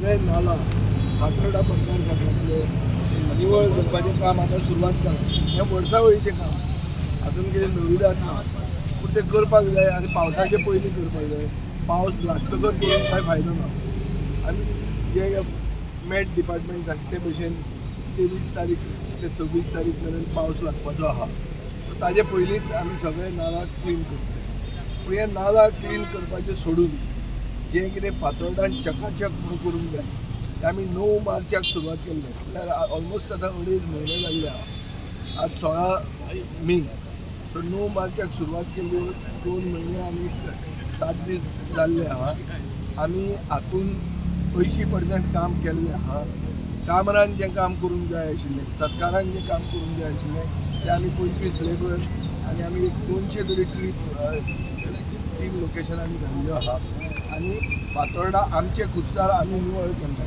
सगळे नाला फातोर्डा मतदारसंघातले निवळ करपाचें काम आतां सुरवात केलां. हें वर्सावळीचें काम, हातून कितें नविदाद ना, पूण तें करपाक जाय आनी पावसाचे पयलीं करपाक जाय. पावस लागतकच करून कांय फायदो ना. आनी जे मेट डिपार्टमेंट सांगता ते भशेन 23 तारीख ते 26 तारीख मेरेन पावस लागपाचो आहा. सो ताजे पयलींच आमी सगळे नाला क्लीन करतले. पूण हे नाला क्लीन करपाचें सोडून जें कितें फातोर्डान चकाचक म्हणून करूंक जाय तें आमी 9 मार्चाक सुरवात केल्लें, म्हणल्यार ऑलमोस्ट आतां अडेज म्हयने जाल्ले आहा. आज 16 मे. सो 9 मार्चाक सुरवात केल्ली, 2 म्हयने आनी 7 दीस जाल्ले आहा. आमी हातून 80% काम केल्लें आहा. कामरान जें काम करूंक जाय आशिल्लें, सरकारान जें काम करूंक जाय आशिल्लें तें आमी 25 लेबर आनी आमी एक 200 तरी ट्रीप तीन लोकेशनांनी घाल्ल्यो आहा आनी फातोर्डा आमचे कुस्तार आमी निवळ केन्ना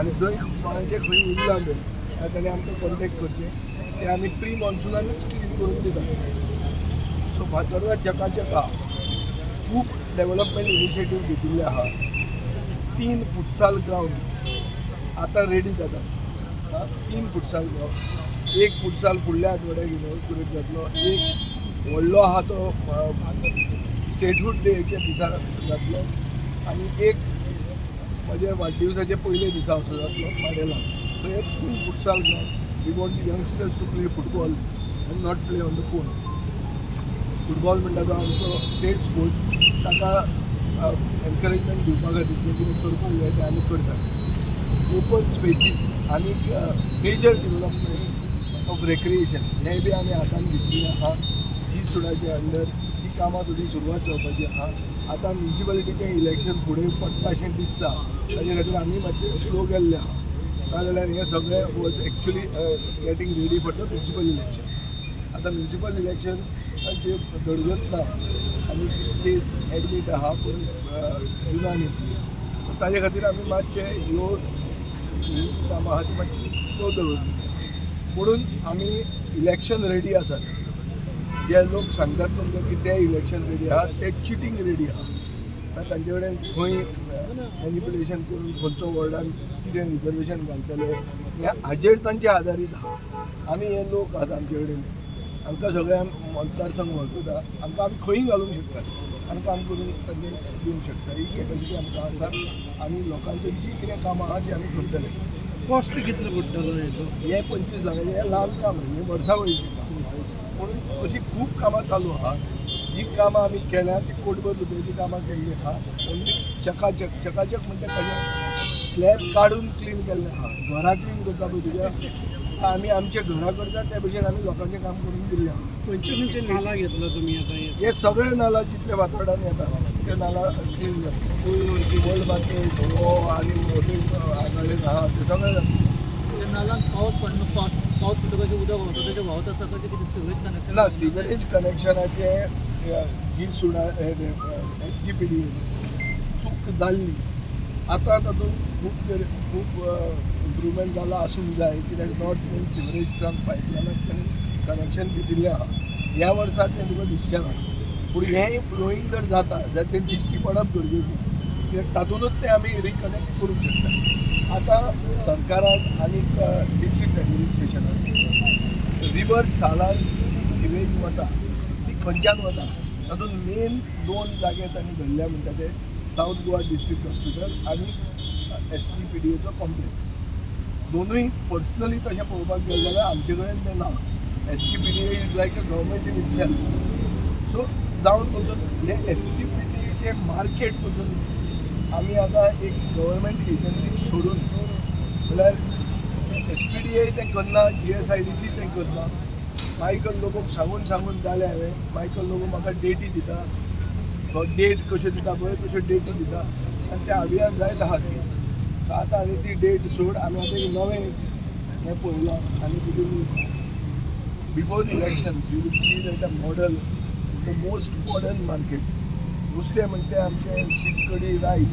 आनी जंय कोणाचें खंय उरलां जर जाल्यार ताणें आमकां कॉन्टेक्ट करचें, तें आमी प्री मॉन्सुनानूच क्लीन करून दितात. सो फातोर्डा चकाचक आहा. खूब डेवलपमेंट इनिशिएटीव घेतिल्ले आहा. तीन फुटसाल ग्रावंड आतां रेडी जातात. तीन फुटसाल ग्रावंड, एक फुटसाल फुडल्या आठवड्याक इनॉग्रेट जातलो, एक व्हडलो आहा तो स्टेटहूड डेच्या दिसा जातलो आनी एक म्हज्या वाडदिवसाचे पयले दिसा असो जातलो माडेला. सो हे तीन futsal ground. We want youngsters to play football and not play on the phone. Football म्हणटा तो आमचो स्टेट स्पोर्ट, ताका एनकरेजमेंट दिवपा खातीर जें कितें करपाक जाय तें आमी करतात. ओपन स्पेसीस आनीक मेजर डेवलपमेंट ऑफ रेक्रिएशन हें बी आमी हातान घेतिल्लें आहा. जी सुडाच्या अंडर ही कामां थोडी सुरवात जावपाची आहा. आतां म्युनिसिपालिटीचें इलेक्शन फुडें पडटा अशें दिसता, ताजे खातीर आमी मातशे स्लो गेल्ले आहा. नाजाल्यार हें सगळें was actually getting ready for the municipal election. आतां म्युनिसिपल इलेक्शनाची दडगत ना आनी केस एडमीट आहा, पूण जुनान येतली. ताजे खातीर आमी मातशे ह्यो ही कामां आहा ती मातशी स्लो दवरली. म्हणून आमी इलेक्शन रेडी आसात. जे लोक सांगतात तुमकां की ते इलेक्शन रेडी आहा, ते चिटींग रेडी आहा. तांचे कडेन खंय मॅनिपुलेशन करून खंयचो वॉर्डान कितें रिजर्वेशन घालतले हें हाजेर तांचे आदारीत आहा. आमी हे लोक आहात आमचे कडेन, हांकां सगळ्यांक मतदारसंघ वळखता. हांकां आमी खंयी घालूंक शकतात आनी काम करून तांचे दिवंक शकता. ही कॅपॅसिटी आमकां आसा आनी लोकांची जी कितें कामां आहा ती आमी करतले. कॉस्ट कितलो पडटलो हेचो? हे 25 लाखाचें हें ल्हान काम न्ही, हें वर्सावळीचें काम. पूण अशी खूब कामां चालू आहा. जी कामां आमी केल्या ती कोटभर रुपयाची कामां केल्ली आहा. ओन्ली चकाचक. चकाचक म्हणजे कशें, स्लॅब काडून क्लीन केल्लें आहा. घरां क्लीन करता पळय तुज्या, आमी आमच्या घरां करता त्या भशेन आमी लोकांचें काम करून दिल्लें आहा. खंयचे खंयचे नाला घेतला तुमी आतां हे? हे सगळे नाला जितले फातोर्डान येता ते नाला क्लीन जाता. ओल्ड मार्केट हो आनी आगाळेन आहा ते सगळे जाता. त्या नालांत पावस पडना, पावस पडटकच उदक व्हांवता, तेजें व्हांवत आसा कशें कितें सिवरेज कनेक्शन? ना, सिवरेज कनेक्शनाचे जी सुडा एसजीपीडी चूक जाल्ली, आतां तातूंत खूब खूब इम्प्रुवमेंट जाला आसूंक जाय, कित्याक नॉर्थ मेन सिवरेज ट्रंक पायपलायनाक ताणें कनेक्शन दितिल्लें आहा. ह्या वर्सा तें तुका दिसचें ना, पूण हें फ्लोईंग जर जाता जाल्यार तें दिश्टी पडप गरजेचें, कित्याक तातुंतूच तें आमी रिकनेक्ट करूंक शकता. आतां सरकारान आनीक डिस्ट्रिक्ट एडमिनिस्ट्रेशनान रिवर सालान जी सिवेज वता ती खंयच्यान वता, तातूंत मेन दोन जागे तांणी धरल्या म्हणटा ते सावथ गोवा डिस्ट्रिक्ट हॉस्पिटल आनी एसजीपीडीएचो कॉम्प्लेक्स. दोनूय पर्सनली तशें पळोवपाक गेलें जाल्यार आमचे कडेन तें ना. SGPDA is like a government in itself. So जावन पसून हे एसजीपीडीएचे मार्केट पसून आमी आतां एक गव्हर्मेंट एजन्सीक सोडून, म्हणल्यार एसपीडीए तें करना, जीएसआयडीसी तें करना. मायकल लोबोक सांगून सांगून जालें हांवें. मायकल लोबो म्हाका डेटी दिता. तो डेट कश्यो दिता पळय तश्यो डेटी दिता आनी त्या अभियान जायत आहा केस. आतां आनी ती डेट सोड, आमी आतां एक नवें हें पळयलां आनी तितून before election you will see that a model, the most modern market. नुस्तें म्हणटे आमचें शीत कडी रायस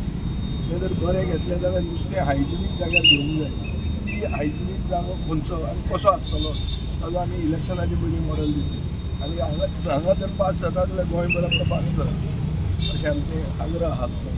हें जर बरें घेतलें जाल्यार नुस्तें हायजिनीक जाग्यार घेवंक जाय. ती हायजिनीक जागो खंयचो आनी कसो आसतलो ताजो आमी इलेक्शनाचे पयलीं मॉडल दितले आनी हांगा हांगा जर पास जाता जाल्यार गोंयभर आमकां पास करा अशें आमचें आग्रह आहा लोकांक.